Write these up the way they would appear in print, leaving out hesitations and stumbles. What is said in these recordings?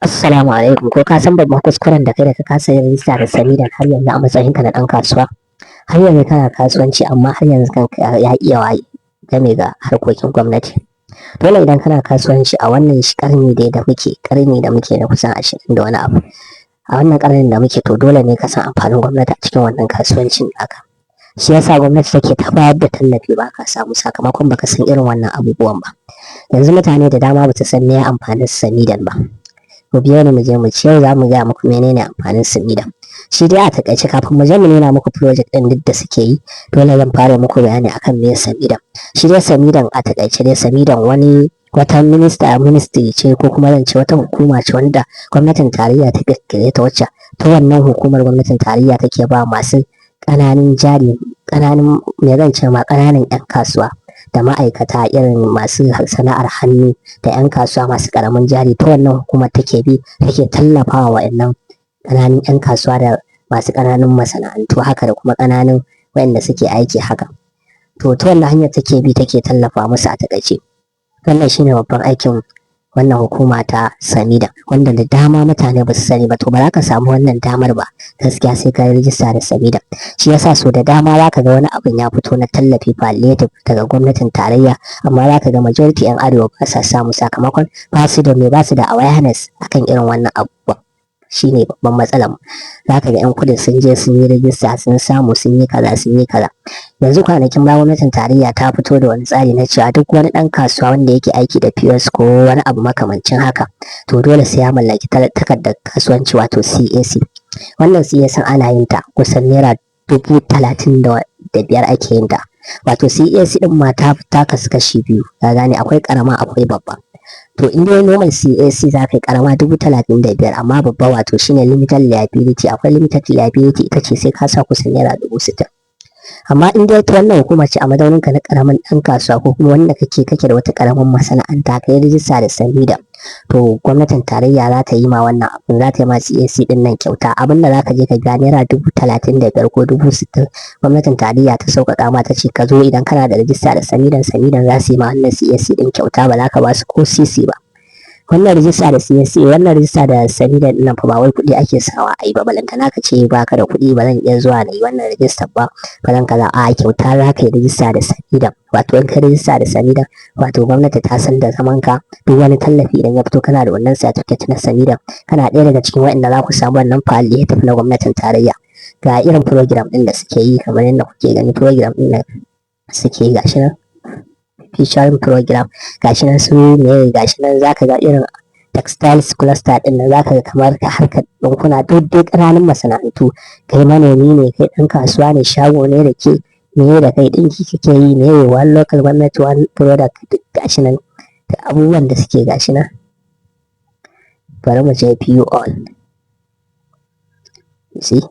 Assalamu alaikum. Ko ka san babban kuskuren da kai da ka kasa yin rijista da SMEDAN har yanzu a matsayinka na ɗan kasuwa? Har yanzu kana kasuwanci, amma har yanzu kanka ya iya waye game ga harkokin gwamnati. Dole idan kana kasuwanci a wannan ƙarni dai da muke, ƙarni da muke na kusan 20 da wani abu. A wannan ƙarnin da muke, to dole ne ka san amfanin gwamnati a cikin wannan kasuwancin naka. Shi yasa gwamnati take ta bayar da tallafi ba ka samu, sakamakon baka san irin wannan abubuwan ba. Yanzu mutane da dama ba su san me amfanin SMEDAN ba. Ku biyo ni mu je mu ci. Yau za mu gaya muku menene amfanin SMEDAN. Shi dai a takaice, kafin mu je mu nuna muku project ɗin duk da suke yi, dole zan fara muku bayani akan me SMEDAN. Shi dai SMEDAN, a takaice dai, SMEDAN wani wata ministry ce, ko kuma zan ce wata hukuma ce wanda gwamnatin tarayya ta kirkire ta, wacce ta wannan hukumar gwamnatin tarayya take ba masu ƙananun jari, ƙananun, me zan ce ma, ƙananan 'yan kasuwa da ma'aikata, irin masu sana'ar hannu da 'yan kasuwa masu ƙaramin jari. Ta wannan hukumar take bi take tallafawa wa'annan ƙananun 'yan kasuwa da masu ƙananun masana'antu haka, da kuma ƙananun waɗanda suke aiki haka. To ta wannan hanyar take bi take tallafa musu. A takaice, wannan shine babban aikin wannan hukuma ta SMEDAN, wanda da dama mutane ba su sani ba. To ba za ka samu wannan damar ba gaskiya sai ka yi rijista da SMEDAN. Shi yasa so da dama za ka ga wani abin ya fito na tallafi, palliative daga gwamnatin tarayya, amma za ka ga majority 'yan arewa ba sa samu, sakamakon ba su da me, ba su da awareness akan irin wannan abubuwan. Shine babban matsalar. Za ka ga 'yan kudin sun je sun yi rijista, sun samu, sun yi kaza, sun yi kaza. Yanzu kwanakin baya gwamnatin tarayya ta fito da wani tsari na cewa duk wani ɗan kasuwa wanda yake aiki da POS ko wani abu makamancin haka, to dole sai ya mallaki takardar kasuwanci, wato CAC. Wannan CAC ana yin ta kusan naira 35,000 ake yin ta. Wato CAC din ma ta kasu kashi biyu, ka gane? Akwai karama, akwai babba. To in dai normal CAC za ka yi, karama 35,000, amma babba, wato shine limited liability, akwai limited liability, ita ce sai ka sa kusan naira 60,000. Amma in dai ta wannan hukuma ce, a mazauninka na karamin ɗan kasuwa ko kuma wanda kake da wata karamin masana'anta, ka yi rijista da SMEDAN, to gwamnatin tarayya za ta yi ma wannan abun, za ta yi ma CAC din nan kyauta. Abin da za ka je ka biya naira 35,000 ko 60,000, gwamnatin tarayya ta sauƙaƙa ma, ta ce ka zo, idan kana da rijista da SMEDAN, SMEDAN za su yi ma wannan CAC din kyauta, ba za ka ba su ko sisi ba. Wannan rijista da CAC, wannan rijista da SMEDAN din nan fa, ba wai kuɗi ake sawa a yi ba, balantana ka ce baka da kuɗi, ba zan iya zuwa na yi wannan rijistar ba, ba zan kaza. A kyauta za ka yi rijista da SMEDAN. Wato in ka rijista da SMEDAN, wato gwamnati ta san da zaman ka. Duk wani tallafi idan ya fito, kana da wannan certificate na SMEDAN, kana ɗaya daga cikin waɗanda za ku samu wannan palliative na gwamnatin tarayya. Ga irin program ɗin da suke yi, kamar yadda kuke gani, program ɗin da suke yi gashi nan, featuring program gashi nan, su me gashi nan. Zaka ga irin textiles cluster din nan, zaka ga kamar harkar ɗinkuna, duk dai ƙananan masana'antu. Kai manomi ne, kai ɗan kasuwa ne, shago ne da ke me da kai, ɗinki kake yi, me, one local government one product, duk gashi nan da abubuwan da suke gashi nan. Bari mu je view all. You see,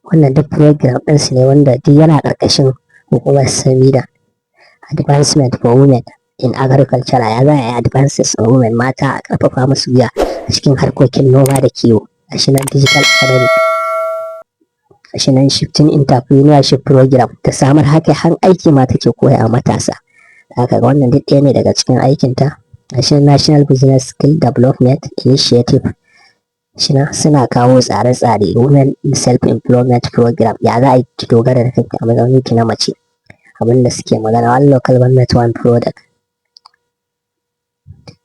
wannan duk program ɗinsu ne, wanda duk yana ƙarƙashin hukumar SMEDAN. Advancement for women in agriculture, ya za a yi advances in women, mata a ƙarfafa musu gwiwa a cikin harkokin noma da kiwo. Gashi nan digital academic, gashi nan shifting entrepreneurship program ta samar haka, har aiki ma take koya a matasa. Haka ga wannan duk ɗaya ne daga cikin aikinta. Gashi nan national business skill development initiative, shi nan suna kawo tsare-tsare, women self employment program, ya za a yi ki dogara da kanki a mazaunin ki na mace. Abinda suke magana, one local government one product,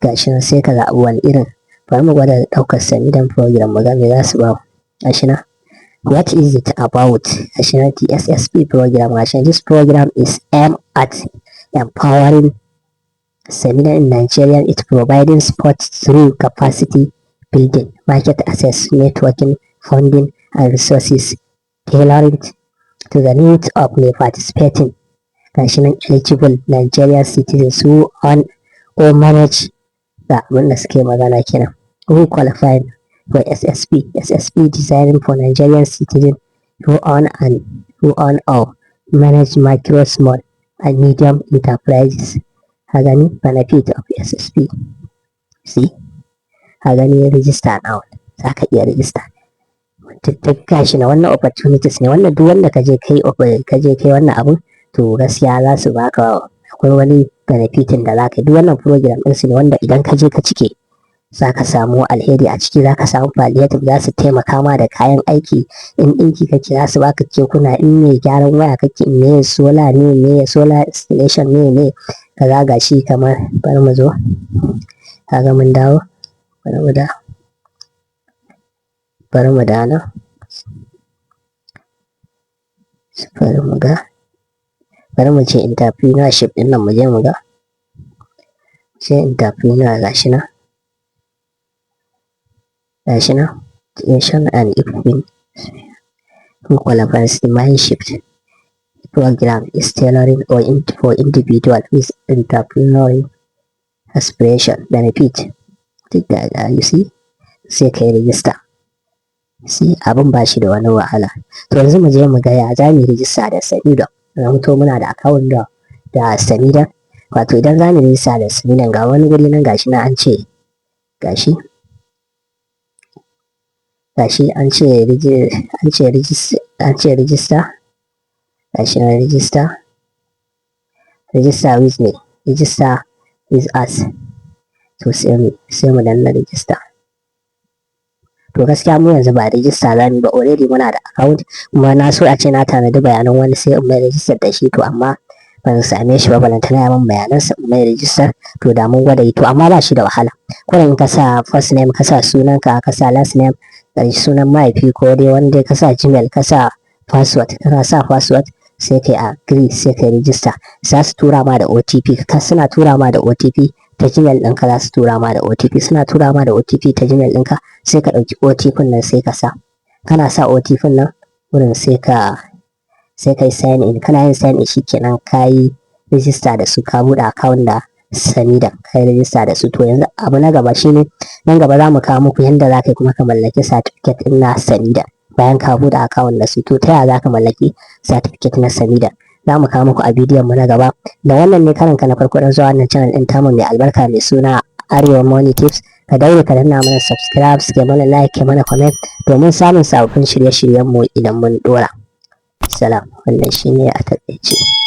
gashi nan. Sai ka zaɓi wani irin. Bari mu gwada ɗaukar SMEDAN program mu ga me za su ba mu. Gashi nan, what is it about? Gashi nan TSSP program, gashi nan, this program is aimed at empowering SMEs in Nigeria. It providing support through capacity building, market access, networking, funding and resources tailored to the needs of the participating, gashi nan, eligible Nigerian citizens who own or manage, da abin da suke magana kenan, who qualify for SSP. SSP designed for Nigerian citizens who own or manage micro, small and medium enterprises. Ka gani, benefit of SSP. See, ka gani, register now, za ka iya register duk. Gashi na wannan opportunities ne. Wannan duk wanda ka je kai wannan abun, to gaskiya za su baka. Akwai Akwai wani benefitin da za ka yi. Duk wannan program ɗin su ne wanda idan ka je ka cike, za ka samu alheri a ciki, za ka samu palliative, za su taimaka ma da kayan aiki. In ɗinki kake, za su baka kekuna. In mai gyaran waya kake, me solar ne, me solar installation ne, me kaza, gashi kamar, bari mu zo, kaga mun dawo, bari mu da bari mu da nan, bari mu ga, bari mu ce entrepreneurship ɗin nan, mu je mu ga sai entrepreneur. Gashi nan, gashi nan, education and equipping who qualifies. The Mindshift program is tailoring or in, for individual with entrepreneurial aspiration. Benefit duk da you see, sai ka yi register. Sai abin ba shi da wani wahala. To, yanzu mu je mu ga ya za mu yi rijista da Samidan. Zamto muna da account da Samidan. Wato idan za mu yi rijista da Samidan, ga wani guri nan, gashi nan an ce, gashi gashi an ce register, an ce register, gashi nan, register, register with me, register with us. To, sai mu danna register. To, gaskiya mu yanzu ba rijista za mu ba, already muna da account. Kuma na so a ce na tanadi bayanan wani sai in mai rijistar da shi, to amma ban same shi ba, balantana ya min bayanan sa in mai rijistar. To, da mun gwada yi. To, amma ba shi da wahala. Kurin in ka sa first name, ka sa sunanka, ka sa last name, ƙarshe sunan mahaifi ko dai wanda, ka sa Gmail, ka sa password, kana sa password, sai kai agree, sai kai register. Za su tura ma da OTP. Ka suna tura ma da OTP ta Gmail ɗinka. Za su tura ma da OTP. Suna tura ma da OTP ta Gmail ɗinka, sai ka ɗauki OTP nan sai ka sa. Kana sa OTP nan wurin, sai ka yi sign in. Kana yin sign in, shikenan, ka yi register da su, ka buɗe account da Samidan, ka yi register da su. To, yanzu abu na gaba shine, nan gaba za mu kawo muku yadda za ka yi kuma ka mallaki certificate ɗin na Samidan bayan ka buɗe account da su. To, ta yaya za ka mallaki certificate na Samidan, za mu kawo muku a bidiyon mu na gaba. Da wannan ne karan ka na farko dan zuwa wannan channel ɗin tamu mai albarka mai suna Arewa Money Tips, ka daure ka danna mana subscribe, ka mana like, ka mana comment domin samun sababbin shirye-shiryen mu idan mun dora. Salam. Wannan shine a taƙaice.